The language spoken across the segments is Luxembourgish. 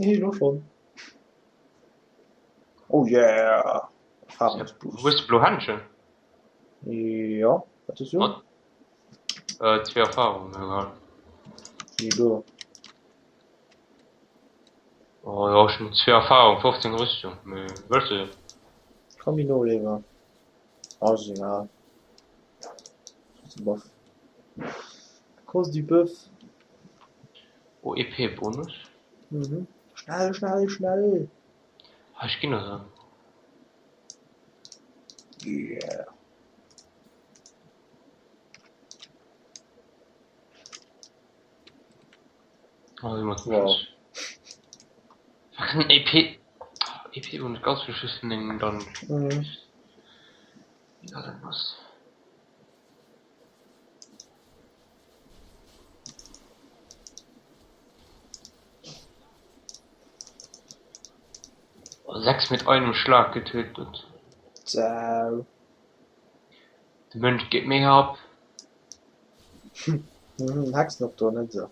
Hehe, elo schonn. Oh yeah! Erfahrungsboost. Hues de blo Händschen? Jo, wat hues du? Mat äh, zwee Erfahrungen egal. Wéi blo? Oh jo, ech hunn zwee Erfahrung, 15 Rüstung. Mee wëlls de se? Komm méi no, léiwer. Oh, ass egal. Bof. Cause du Bœuf. Oh, EP Bonus. Mhm. Schnell, schnell, schnell! Ah, ech ginn der se. Yeah. Oh, si mat Wow. Schuss. Fucking EP. EP Bonus, ganz beschissen in dann. Mhm. Ja, dann was. Sechs mit einem Schlag getötet. Sau. De Mönch geet mega ab. Mhm, Hexendoktor, net esou.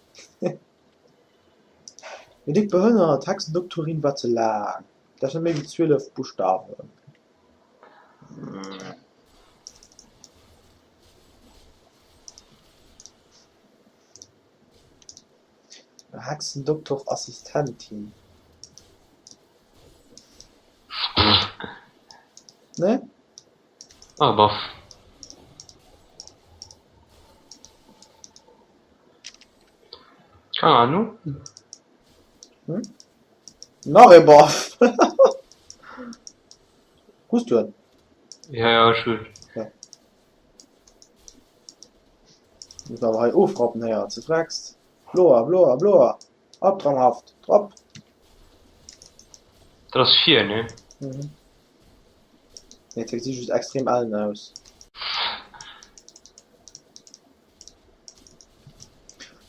Mee déck behënnert, Hexendoktorin war ze laang. Dat ass net méi wéi 12 Buschtawen. Hexendoktorassistentin. Ne? Ah, bof. Keine Ahnung. Hm? Nach e Buff! Hues du en? Ja, ja, ech hunn. Ja. Muss awer hei ofrappen, héier, ze freckst. Bloer, bloer, bloer! Albtraumhaft! Drop! Dat ass vir, ne? Mhm. Nee, dat gesi just extrem ellen aus.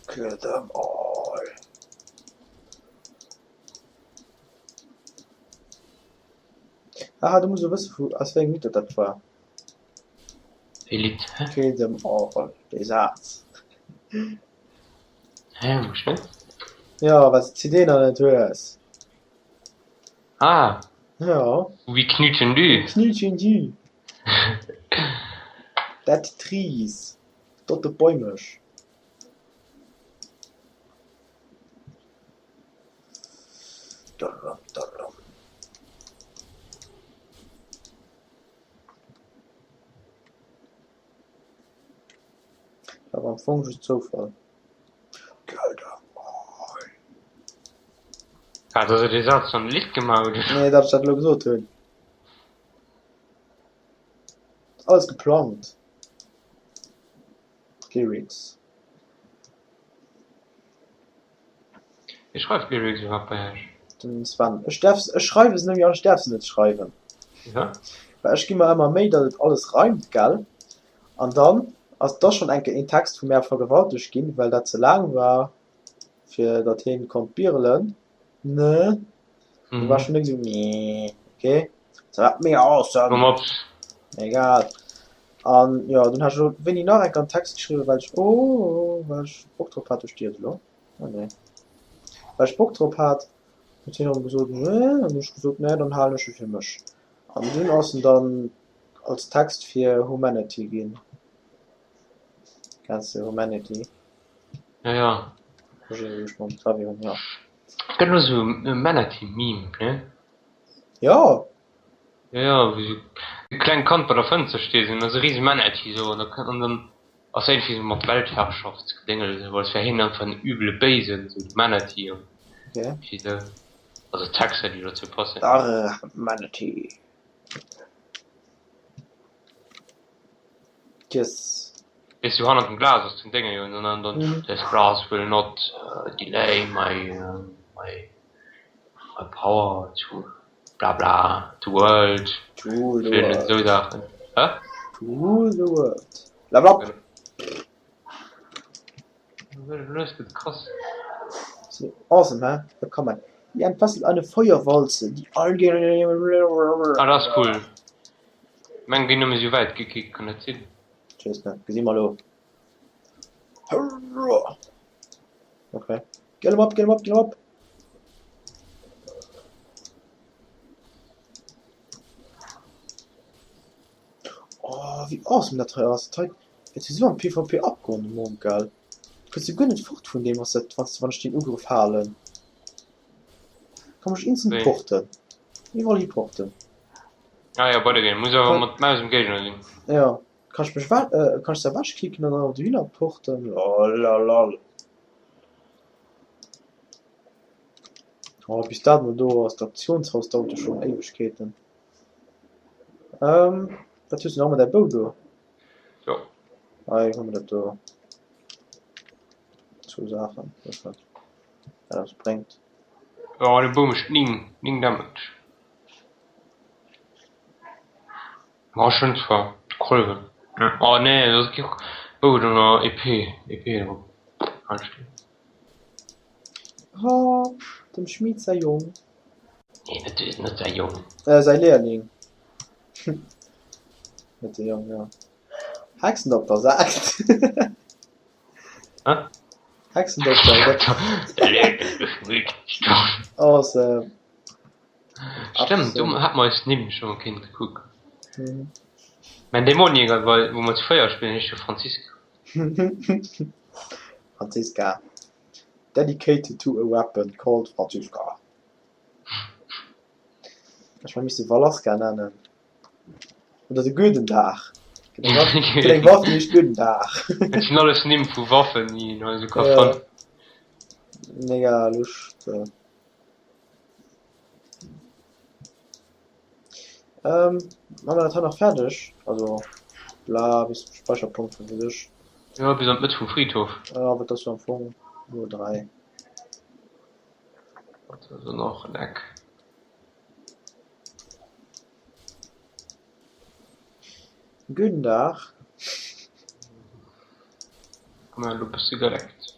Kill them all! Haha, du muss jo wësse vu aus wéi engem Lidd dat war. Wéi Lidd? Hä? Kill them all, dee Saz. Hä, muss ech net? Jo, well s de d'CD nach net hues. Ah! Jo. Wie knutschen du? Knutschen du? Dead trees, Tote Bäumesch. Dat war am Fong just Zoufall. Wat, dass e dee Saz an e Lidd gemaach huet, oder? Nee, datt ech dat elo gesot hunn. Alles geplangt. Lyrics. Wie schreift d'Lyrics iwwerhaapt bei Iech? Den Sven. Ech däerf, ech schreiwe se nämlech an ech däerf se net schreiwen. Wéi? Well ech gi mer ëmmer Méi, datt et alles reimt, gell? An dann ass et da schonn eng Kéier een Text vu mär vergewaltegt ginn, well dat ze laang war, fir datt hien konnt birelen, ne? Du war schonn déck esou, nee, okay, dat war mega awesome. Woumat? Egal. An jo, dunn hat ech elo wéini nach eng Kéier en Text geschriwwen, well ech, oh, well ech Bock drop hat, do steet et elo. Oh nee. Well ech Bock drop hat, huet hien erëm gesot, nee, an hunn ech gesot, nee, dann halen ech e fir mech. An dunn ass en dann als Text fir Humanity ginn. Kenns de Humanity? Ja, ja. Projet, wou ech mam Xavier hunn, ja. Et gëtt elo sou e Manatee-Meme, ne? Jo! Ja, ja, wou sou e klengt Kand bei der Fënster steet an da ass e rise Manatee sou an da kënnt an dann Ass iergendwéi sou mat Weltherrschaftsgedéngels esou, als wär hien einfach en übele Béisen, sou de Manatee an Okay. wéi sou, also Texter déi dozou passen. Arr, Manatee. Yes. Weess du, hannert dem Glas ass den Dénge jo an dann dann Mhm. This glass will not delay my my my power to bla bla the world To rule the fir world. esou Saachen. Hä? To rule the world. Level up! Lues gëtt krass. So, awesome, hä? Da kann man. Wie entfesselt eine Feuerwalze, die all Ah, dat ass cool. Meng ginn nëmme sou wäit gekickt, kann dat sinn? Ech weess net, gesi mer elo. Okay. Get him up, get him up, get him up! wéi awesome dat hei ass! Dat hei huet sech esou am PvP abgoen, de Monk, gell? Du kënns jo guer net fort vun deem, wann s dat, wann ech deen Ugrëff halen. Kann mech instant Wéi? porten. Iwwerall hi porten. Ah jo, bei der Game. Muss awer mat Maus um Géigner sinn. Jo, kann ech mech ewech, kann ech se ewechklicken an dann och dohinner porten? Lololol. Oh, bis dat mol do ass, d'Auktionshaus dauert jo schonn Éiwegkeeten. Ähm, wat hues du nach ëmmer däi Bou do? Jo. Hei hu mer dat do. Zwou Saachen, weess net, wat eppes bréngt. Jo, de Bou mécht 9, 9 Damage. Ma ech hunn zwar Kolwen. Oh nee, dat ass kee Bou, do nach Epée, Epée drop. Oh, dem Schmied säi Jong. Nee, net, net säi Jong. Äh, säi Lehrling. Net de Jong, jo. Hexendokter sagt. Hä? Hexendokter, dat. Der Lehrling des Schmieds. Awesome. Stëmmt, do hat mer eis Nimm scho mol kéinte kucken. Mäin Dämonjäger, wou mer zu 4 spillen, heescht jo Franziska. Franziska. Dedicated to a weapon called Franziska. Ech mer misste Valaska nennen. Oder de Gödendag. Gëtt eng Waff, gëtt eng Waff, déi heescht Gödendag. Dat sinn alles Nimm vu Waffen, déi een hei esou ka fannen. Mega Luscht. Ähm, maa mer dat hei nach fäerdeg? Also bla bis zum Speicherpunkt wat weess ech. Jo, bis an d'Mëtt vum Friedhof. Ja, awer et ass jo am Fong nur 3. Dat ass dann och en Eck. Gudden Dag. Hu mer elo e bësse geleckt.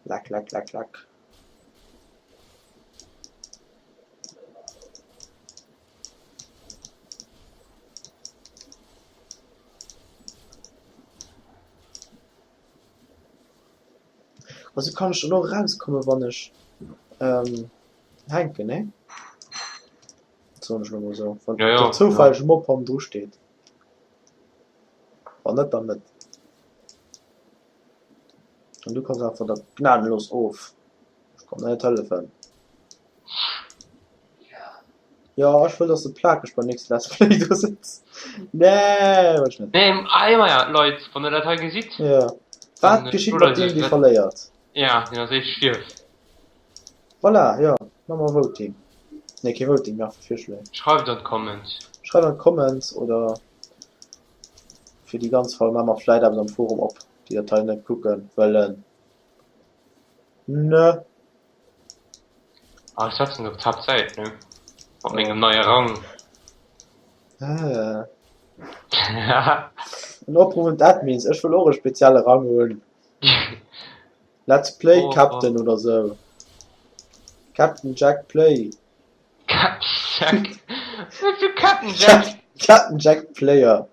Leck, leck, leck, leck. Also kann ech dann och erauskommen, wann ech ähm, hänken, ne? Soen ech elo mol esou. Wann Ja, ja, der zoufälleg e Mob hannendru steet. Wann net, dann net. An du kanns einfach dat gnadenlos of. Ech kann der net hëllefen. Jo, ech wëll dass de plakeg beim nächste Let's Play do sëtz. Nee, wëll ech net. Nee, ah, maja, Leit, wann der dat hei gesitt. Jo. Wat geschitt mat deem, dee verléiert? Ja, deen ass éischt stierft. Voilà, jo, maache mer Voting. Nee, kee Voting, mir maache Virschléi. Schreift an d'Comments. Schreift an d'Comments oder fir déi ganz Fall maache mer vläit eppes am Forum op, déi dat hei net kucke wëllen. Ne? Ah, ech setzen op d'Haaptsäit, ne? Mat mengem neie Rang. Ah. En Opruff un d'Admins, Ech wëll och e spezielle Rang hunn. Let's Play Captain oder sou. Captain Jack Play. Captain Jack? Wat fir Captain Jack? Captain Jack Player.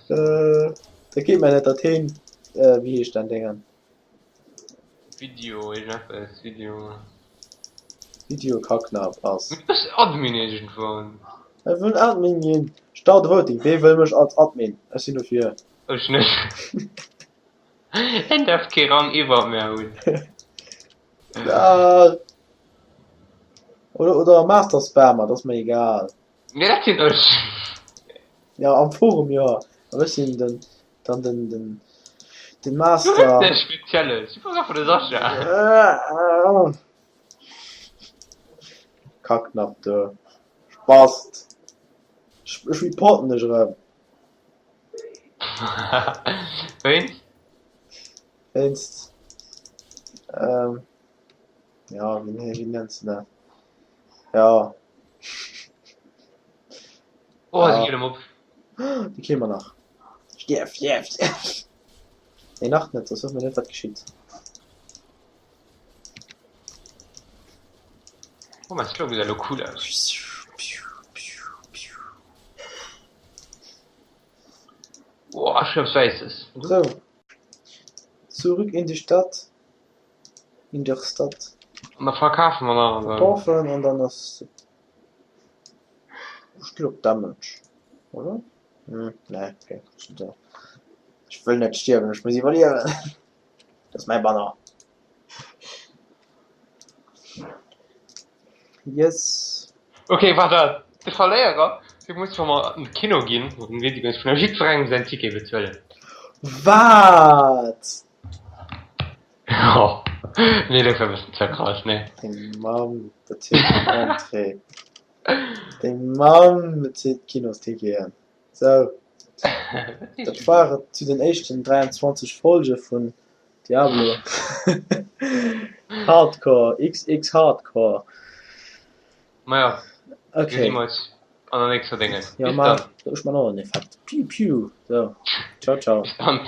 Da geet mer net dat heen, wéi heescht däin Déngen? Video, iergendeppes, Video. Video Kacknapp ass. Du bass Admin iergendwann. Ech wëll Admin ginn. Start voting, wee wëll mech als Admin? Ech sinn dofir. Ech net. Hien däerf kee Rang iwwer mär hunn. Dach. Oder, oder Master Spammer, dat ass mer egal. Nee, dat sinn ech. Ja, am Forum jo. Awer ech sinn den, dann den, den, den Master. Du hues näischt Spezielles. Du bass einfach de Sascha. Kacknapp, du. Spast. Ech, ech reporten dech erëm. Wéinst? Wéinst, ähm, ja, wéi, wéi nenns de dat? Ja. Oh, si geet em op. Déi kréie mer nach. Stierf, stierf, stierf! Nee, nach net, soss wësse mer net, wat geschitt. Oh, mäi Slow gesäit elo cool aus. Oh, ech hunn eppes Wäisses. Sou. Zurück in die Stadt. In der Stadt. An da verkafe mer nach an dann. Verkafen an dann ass. Ech ginn op Damage, oder? Hm, nee, okay. Ech wëll net stierwen, ech muss iwwerliewen. Dat ass mäi Banner. Yes. Okay, waart dat. De Verléierer, dee muss, wa mer an de Kino ginn, worum geet iwwregens, vun jiddwerengem säin Ticket bezuelen. Wat? Oh, nee, dat wär e bëssen ze krass, nee. Deng Mamm bezilt den Entrée. Deng Mamm bezilt d'Kinosticketen. Sou, dat war et zu den éischten 23 Folge vun Diablo Hardcore, XX Hardcore. Maja, Okay. gesi mer eis an der nächster Déngen. Ja, Bis ma dann. ech man och en Effekt. Piu piu. So, ciao ciao. Bis dann.